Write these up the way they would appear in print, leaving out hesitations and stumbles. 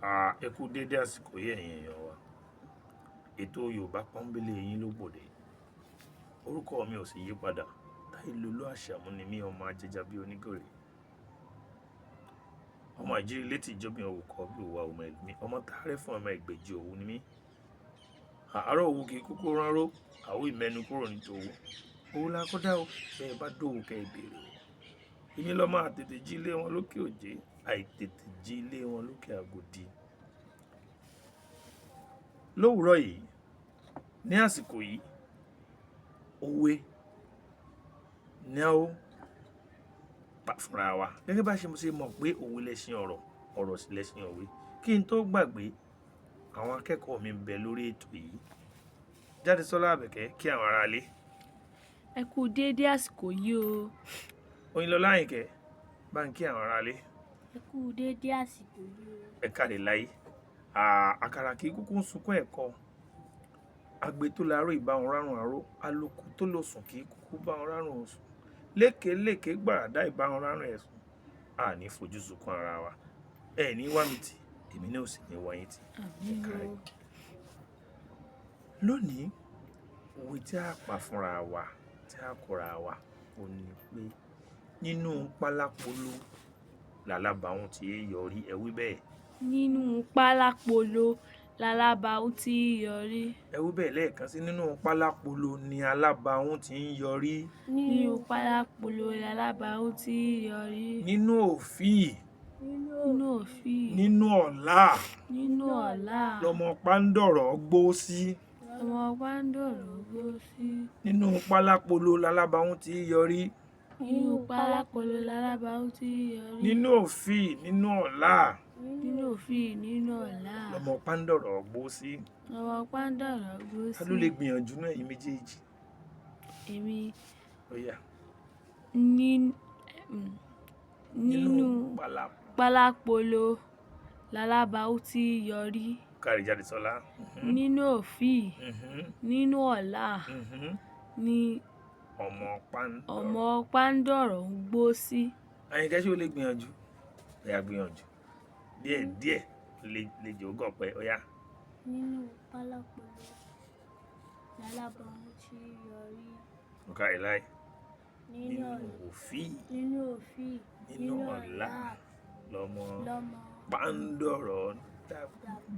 Ẹ kú dédé àsìkò yìí, ẹ̀yin èèyàn wa. Ètò Yorùbá Pọ́nbélé yín ló gbòde. Orúkọ mi ò sì yí padà. Táìlólú Àṣàmú ni mí, ọmọ ajẹja bí onígòrè. Ọmọ àìjírí létí ìjọba òwò kọ́ bí òwò ọmọ ẹlòmí. Ọmọ tààrẹ fún ọmọ ẹgbẹ̀jì òwú ni mí. Àárọ̀ òwú kì í kúkú ránró, àwọ̀ ìmẹ́nu kúrò ní tòwú. Owó la kọ́ dá o, bẹ́ẹ̀ bá dòwò kẹ́ ẹ béèrè o. Èmi lọ́ máa tètè jí ilé wọn lókè òjé, àìtètè jí ilé wọn lókè àgòdì. Lówùúrọ̀ yìí, ní àsìkò yìí, òwe ni a ó pa fúnra wa. Gẹ́gẹ́ bá ṣe mọ̀ pé òwe lẹṣin ọ̀rọ̀, ọ̀rọ̀ sì lẹṣin òwe. Kí n tó gbàgbé, àwọn akẹ́kọ̀ọ́ mi ń bẹ lórí ètò yìí. Jádesọ́lá Àbẹ̀kẹ́, kí àwọn ará ilé. Ẹ kú déédé àsìkò yìí o. Oyinlọlá Àyìnkẹ́, bá ń kí àwọn ará ilé. Ẹ kú déédé àsìkò yìí o. Ẹ káre láyé. Àkàrà kì í kúkú ń sunkún ẹ̀kọ. Agbe tó laró ìbá wọn rárùn aró, alùkò tó lọ sùn kì í kúkú bá wọn rárùn òsùn. Lékèélékèé gbàràdá ìbá wọn rárùn ẹ̀sùn. A ní fojú sunkún ara wa. Ẹ ní wá mi tì, èmi náà ò sì ní wá yín tì. Ẹ káre. Lónìí, òwe tí a pa fúnra wa, tí a kọ́ra wa, òun ní pé nínú pálápolo làlábàáhùn tí í yọrí. Ẹ wí bẹ́ẹ̀. Nínú pálápolo lalábàáhùn tí í yọrí. Ẹ wí bẹ́ẹ̀ lẹ́ẹ̀kan sí, nínú pálápolo ni alábàáhùn tí ń yọrí. Nínú pálápolo lalábàáhùn tí í yọrí. Nínú òfíì. Nínú òfíì. Nínú ọ̀la. Nínú ọ̀la. Lọmọ pàǹdọ̀rọ̀ gbó sí. Lọmọ pàǹdọ̀rọ̀ gbó sí. Nínú pálápolo lalábàáhùn tí í yọrí. Nínú pálápolo lalábàáhùn tí í yọrí. Nínú òfíì, nínú ọ̀la. Nínú òfíì, nínú ọ̀la. Lọmọ pàǹdọ̀rọ̀ gbó sí. Lọmọ pàǹdọ̀rọ̀ gbó sí. Ta ló lè gbìyànjú náà, ẹ̀yin méjèèjì? Èmi. Ó yá. Nínú pálápolo lalábàáhùn tí í yọrí. Káre, Jádesọ́lá. Nínú òfíì, nínú ọ̀la ni ọmọ pàǹdọ̀rọ̀. Ọmọ pàǹdọ̀rọ̀ ń gbó sí. Àyìnkẹ́, ṣé o lè gbìyànjú? Ó yá, gbìyànjú. Díẹ̀ díẹ̀ lè jò ó gọ̀pẹ́. Ó yá. Nínú pálápolo lalábàáhùn tí í yọrí. Ó káre láì. Nínú òfíì. Nínú òfíì. Nínú ọ̀la lọmọ lọmọ pàǹdọ̀rọ̀.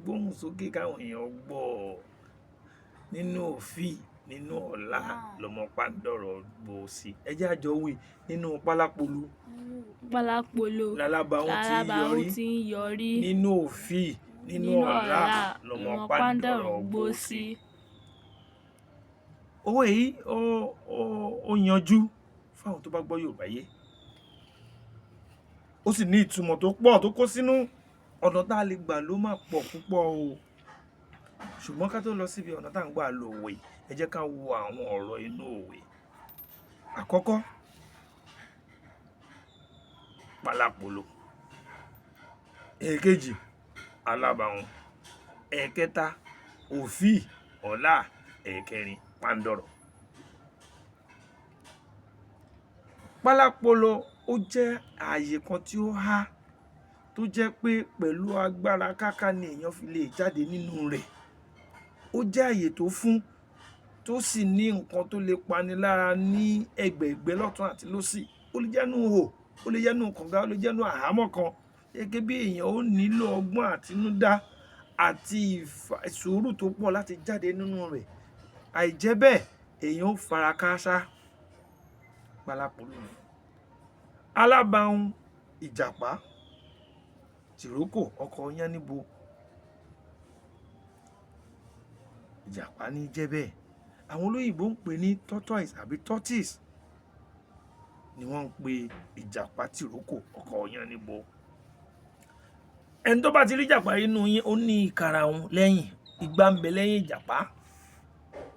Gbóhùn sókè káwọn èèyàn gbọ́ ọ. Nínú òfíì, nínú ọ̀la lọmọ pàǹdọ̀rọ̀ gbó sí. Ẹ jẹ́ àjọ wí: nínú pálápolo. Pálápolo. Lalábàáhùn tí í lalábàáhùn yọrí. tí í yọrí. Nínú òfíì, nínú ọ̀la lọmọ pàǹdọ̀rọ̀ gbó sí. Òwe yìí ó yanjú fáwọn tó bá gbọ́ Yorùbá yé. Ó sì ní ìtumọ̀ tó pọ̀ tó kó sínú. Ọ̀nà tá a lè gbà ló máa pọ̀ púpọ̀ o. Ṣùgbọ́n ká tó lọ síbi ọ̀nà tá à ń gbà lo òwe, ẹ jẹ́ ká wo àwọn ọ̀rọ̀ inú òwe. Àkọ́kọ́, pálápolo. Èkejì, alábàáhùn. Ẹ̀kẹta, òfíì, ọ̀la. Ẹ̀kẹrin, pàǹdọ̀rọ̀. Pálápolo ó jẹ́ ààyè kan tí ó há, tó jẹ́ pé pẹ̀lú agbára káká ni èèyàn fi lè jáde nínú rẹ̀. Ó jẹ́ ààyè tó fún, tó sì ní nǹkan tó lè pani lára ní ẹ̀gbẹ̀ẹ̀gbẹ́ lọ́tùn àti lósì. Ó lè jẹ́ inú ihò, ó lè jẹ́ inú kànga, ó lè jẹ́ inú àhámọ́ kan. Gẹ́gẹ́ bí èèyàn ó nílò ọgbọ́n àtinúdá àti sùúrù tó pọ̀ láti jáde nínú rẹ̀. Àìjẹ́ bẹ́ẹ̀, èèyàn ó fara kááṣá. Pálápolo ni. Alábàáhùn, ìjàpá, tìrókò, ọkọ Yánníbo. Ìjàpá ní jẹ́ bẹ́ẹ̀. Àwọn olóyìnbo ń pè ní tortoise àbí tortoise ni wọ́n ń pe ìjàpá tìrókò ọkọ Yánníbo. Ẹni tó bá ti rí ìjàpá nínú yín, ó ní ìkarahun lẹ́yìn. Igbá ń bẹ lẹ́yìn ìjàpá.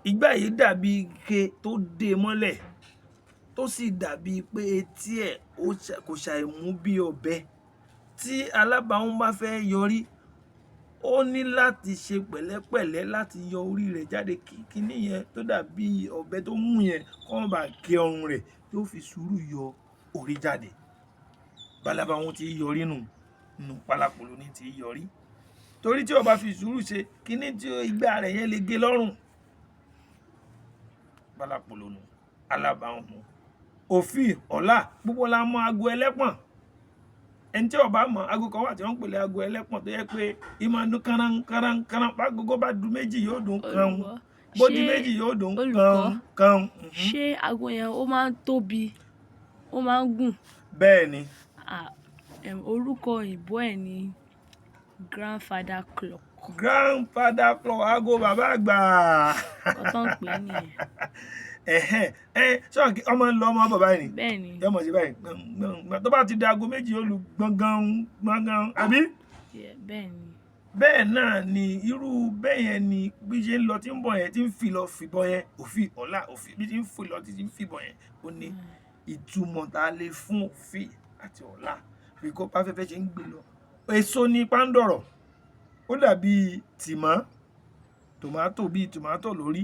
Igbá yìí dàbí ike tó dé mọ́lẹ̀, tó sì dàbí pé etí ẹ̀ kò ṣàì mú bí ọ̀bẹ. Tí alábàáhùn bá fẹ́ yọrí, ó ní láti ṣe pẹ̀lẹ́pẹ̀lẹ́ láti yọ orí rẹ̀ jáde kí kíní yẹn tó dàbí ọ̀bẹ tó mú yẹn kó má bàa gé ọrùn rẹ̀, yóò fi sùúrù yọ orí jáde. Bálábàáhùn tí í yọrí nù, nínú pálápolo ní tí í yọrí. Torí tí ó bá fi sùúrù ṣe kíní tí igbá rẹ̀ yẹn lè gé lọ́rùn. Pálápolo nù, alábàáhùn nù. Òfì ọ̀la gbogbo la mọ aago ẹlẹ́pọ̀n. Ẹni tí ó bá mọ̀, aago kan wà tí wọ́n ń pè ní aago ẹlẹ́pọ̀n tó yẹ pé ìmọ̀ dún kánrán kánrán kánrán, bá gogo bá du méjì yóò dún kan, Olùkọ́, bó di ṣé méjì yóò dún kan olùkọ́, kan. ṣé aago yẹn ó máa ń tóbi, ó máa ń gùn? Bẹ́ẹ̀ ni. Orúkọ òyìnbó ẹ̀ ní grandfather clock. Grandfather clock, aago bàbá àgbà. Nǹkan tó ń pè é nìyẹn. Ẹ̀hẹ́n, ẹ̀ ṣé ọmọ ń lọ ọmọ bọ̀ báyìí ni? Bẹ́ẹ̀ ni. Yọmọ sí báyìí gbọ̀ngbọ̀n, tó bá ti di aago méjì yóò lu gbọ̀ngàn gbọ̀ngàn, àbí? Yeah, bẹ́ẹ̀ ni. Bẹ́ẹ̀ náà ni irú bẹ́ẹ̀ yẹn ni bí ṣe ń lọ tí ń bọ̀ yẹn, tí ń fi lọ fìbọn yẹn, òfì ọ̀la òfì bí ṣe ń fi lọ tí ń fìbọn yẹn, ó ní ìtumọ̀ tá a lè fún òfì àti ọ̀la bí kò bá fẹ́fẹ́ ṣe ń gbé lọ. Èso ni pándọ̀rọ̀, ó dàbí tìmọ́, tòmátò, bíi tòmátò lórí,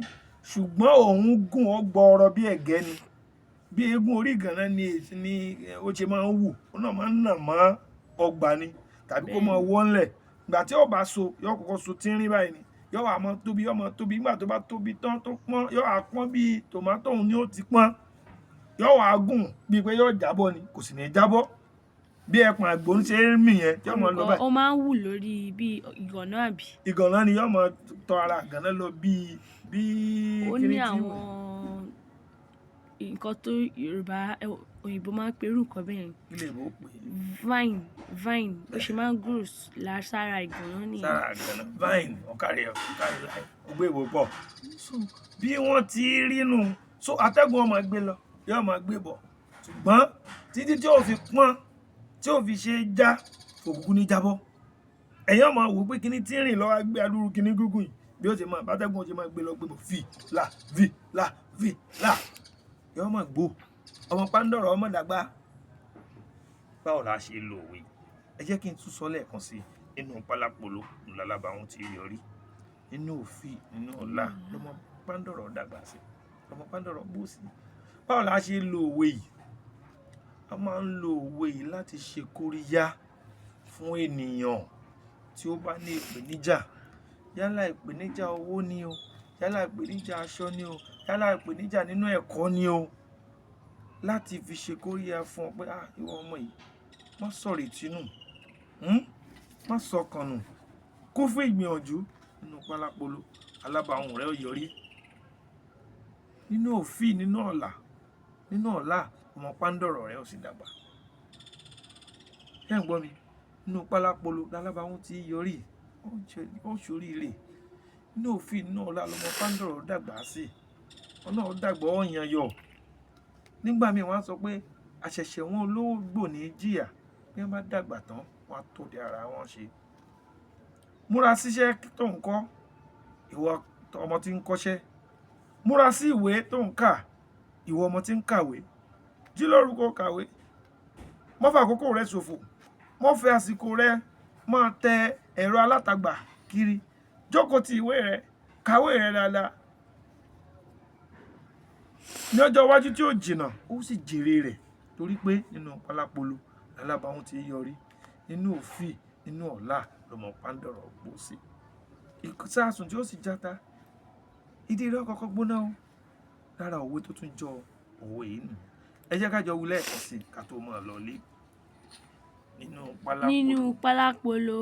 ṣùgbọ́n òun gùn ó gbọọrọ bí ẹ̀gẹ́ ni, bí eégún orí ìgànná ni èsì ni ó ṣe máa ń wù, ó náà máa ń nà mọ́ ọgbà ni tàbí kó máa wọ́ ńlẹ̀. Ìgbà tí ó bá so, yóò kọ́kọ́ so tínrín báyìí ni, yóò wá máa tóbi, yóò máa tóbi. Nígbà tó bá tóbi tán tó pọ́n, yóò wá pọ́n bíi tòmátò òun ni ó ti pọ́n, yóò wá gùn bíi pé yóò jábọ́ ni, kò sì ní jábọ́, bí ẹpọ̀n àgbò ń ṣe ń mì yẹn, yóò máa lọ Olùkọ́, báyìí. ó máa ń wù lórí bí ìgànná, àbí? Ìgànná ni, yóò máa tọ ara ìgànná lọ bíi Ó kíní ní tí àwọn nǹkan tó Yorùbá, òyìnbó máa ń pe irú nǹkan bẹ́ẹ̀ yẹn. Kí lè bó pè é? Vine, bó ṣe máa ń grow sára ìgànná nìyẹn. Sára ìgànná, vine. Ọ̀kàrẹ̀ ọ̀kàrẹ̀ láì ọgbẹ́ ìwò pọ̀. So bí wọ́n ti rí nù, so atẹ́gùn ọmọ gbé lọ, yóò máa gbé bọ̀, ṣùgbọ́n títí tí ó fi pọ́n, tí ó fi ṣe já, òkùnkùn ní jábọ́. Ẹ̀yin ọmọ wò pé kíní tí ń rìn lọ́wọ́ gbé adúrú kíní gúngùn yìí, bí ó ti máa bátẹ́gùn ó ti máa gbé lọ gbé bọ̀, fi là fi là fi là, yóò máa gbó. Ọmọ pàǹdọ̀rọ̀ ọmọ dàgbà. Báwo la ṣe lo òwe? Ẹ jẹ́ kí n tún sọ lẹ́ẹ̀kan sí i. Nínú pálápolo ńlálábà wọn ti yọrí, nínú òfì nínú ọ̀la lọmọ pàǹdọ̀rọ̀ dàgbà sí, lọmọ pàǹdọ̀rọ̀ bó sí. Báwo la ṣe lo òwe yìí? A máa ń lo òwe yìí láti ṣe kóríyá fún ènìyàn tí ó bá ní ìpèníjà, yálà ìpèníjà owó ni o, yálà ìpèníjà aṣọ ni o, yálà ìpèníjà nínú ẹ̀kọ́ ni o, láti fi ṣe kóríyá fún ọ pé, ah, ìwọ ọmọ yìí, má sọ̀rètí nù, má sọkàn nù, kún fún ìgbìyànjú. Nínú pálápolo alábàáhùn rẹ ó yọrí, nínú òfì nínú ọ̀la nínú ọ̀la ọmọ pàǹdọ̀rọ̀ rẹ ó sì dàgbà. Ṣé ń gbọ́ mi? Nínú pálápolo lálábàáhùn tí yọrí, ó ṣoríire. Nínú òfì nínú ọ̀la lọmọ pàǹdọ̀rọ̀ dàgbà sí, ọ̀nà ó dàgbà ó yan yọ. Nígbà míì wọ́n á sọ pé àṣẹ̀ṣẹ̀ wọn olówó gbò ní jìyà, bí wọ́n bá dàgbà tán wọ́n á tó di ara wọn ṣe. Múra síṣẹ́ tó ń kọ́, ìwọ ọmọ tí ń kọ́ṣẹ́, múra sí ìwé tó ń kà, ìwọ ọmọ tí ń kàwé, jí lóru kó kàwé, má fi àkókò rẹ ṣòfò, má fi àsìkò rẹ máa tẹ ẹ̀rọ alátagbà kiri, jókòó ti ìwé rẹ, kàwé rẹ dáadáa. Ní ọjọ́ iwájú tí ó jìnnà, ó sì jèrè rẹ̀, torí pé nínú pálápolo lálábàáhùn ti yọrí, nínú òfì nínú ọ̀la lọmọ pàǹdọ̀rọ̀ gbó sí. Ìsásùn tí ó sì játa, ìdí rẹ̀ kọ́kọ́ gbóná o. Lára òwe tó tún jọ òwe yìí nù. Ẹ jẹ́ ká jọ wí lẹ́ẹ̀kan sí i ká tó máa lọlé. Nínú pálápolo. Nínú pálápolo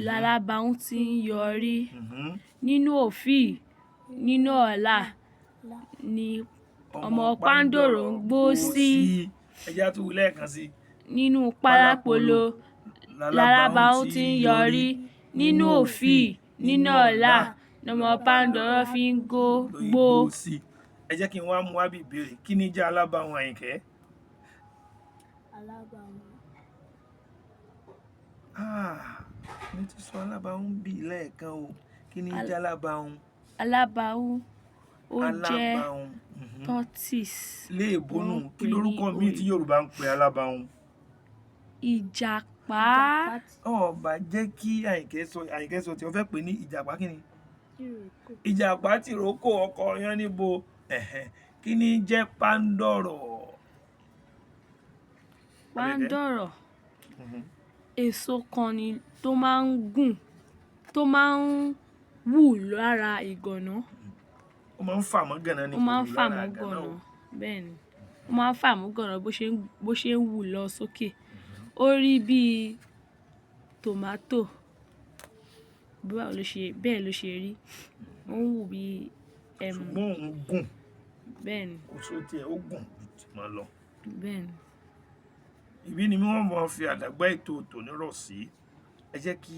lálábàáhùn tí ń yọrí, nínú òfì nínú ọ̀la ni ọmọ pàǹdọ̀rọ̀ ń gbó sí. Ẹ jẹ́ á tún wí lẹ́ẹ̀kan sí i. Nínú pálápolo lálábàáhùn tí ń yọrí, nínú òfì nínú ọ̀la lọmọ pàǹdọ̀rọ̀ fi ń gbó. Gbó sí. Ẹ jẹ́ kí n wá mú wá bí ìbéèrè. Kí ni jẹ́ alábàáhùn, Àyìnkẹ́? Alábàáhùn. Ah, mo ti sọ alábàáhùn bí lẹ́ẹ̀kan o. Kí ni jẹ́ alábàáhùn? Alábàáhùn ó jẹ́ Alábàáhùn. Tortoise. Léèbó nù, Wọ́n ń kí pè ní lorúkọ míì tí Yorùbá ń pè alábàáhùn? Ìjàpá. Ó bá jẹ́ kí Àyìnkẹ́ sọ, Àyìnkẹ́ sọ tí wọ́n fẹ́ pè ní ìjàpá kí ni? Tìrókò. Ìjàpá tìrókò ọkọ Yánníbo. Ẹ̀hẹ̀n. Kí ni jẹ́ pàǹdọ̀rọ̀? Pàǹdọ̀rọ̀. Èso kan ni tó máa ń gùn, tó máa ń wù lára ìgànná. Ó máa ń fà mọ́ gànà ni, Ó kò máa ń wù fà lára mọ́ gànà gànà. o. Bẹ́ẹ̀ ni, ó máa ń fà mọ́ gànà bó ṣe ń wù lọ sókè. Ó rí bíi tòmátò. Báwo ló ṣe, bẹ́ẹ̀ ló ṣe rí. Ó ń wù bíi Ṣùgbọ́n òun gùn. Bẹ́ẹ̀ ni. Oṣó tiẹ̀ ó gùn ju tìmọ̀ lọ. Bẹ́ẹ̀ ni. Ibi ni wọ́n máa fi àdàgbà ètò tòní rọ̀ sí. Ẹ jẹ́ kí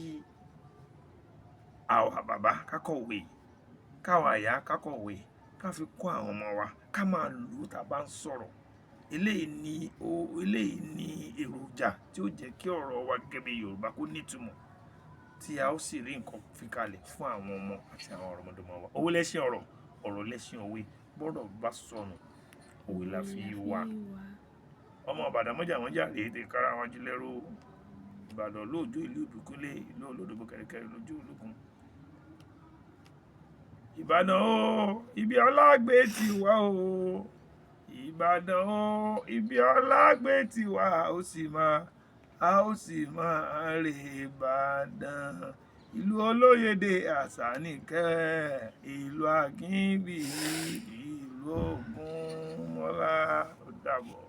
àwa bàbá ká kọ̀wé, káwa ìyá ká kọ̀wé, ká fi kọ́ àwọn ọmọ wa, ká máa lò ó tá a bá ń sọ̀rọ̀. Eléyìí ni èròjà tí ó jẹ́ kí ọ̀rọ̀ wa gẹ́gẹ́ bí Yorùbá kó nítumọ̀, tí a ó sì rí nǹkan fi kalẹ̀ fún àwọn ọmọ àti àwọn ọ̀rọ̀mọdọ́mọ wa. Òwe lẹ́ṣin ọ̀rọ̀, ọ̀rọ̀ lẹ́ṣin òwe. Bọ́rọ̀ bá sọnù, òwe la fi wá. Ọmọ Ìbàdàn mọ́jà mọ́jà rèé tẹ kára wájú lẹ́rú. Ìbàdàn lóòjó, ìlú ìbíkúnlé, ìlú olódòbó kẹ̀rẹ̀kẹ̀rẹ̀ lójú ológun. Ìbàdàn o, ibi ọlágbé ti wá o. Ìbàdàn o, ibi ọlágbé ti wá, ó sì máa a ó sì máa rè Ìbàdàn. Ìlú olóyèdè àṣàníkẹ́, ìlú Akínbíyì, ìlú Ògúnmọ́lá. Ó dàbọ̀.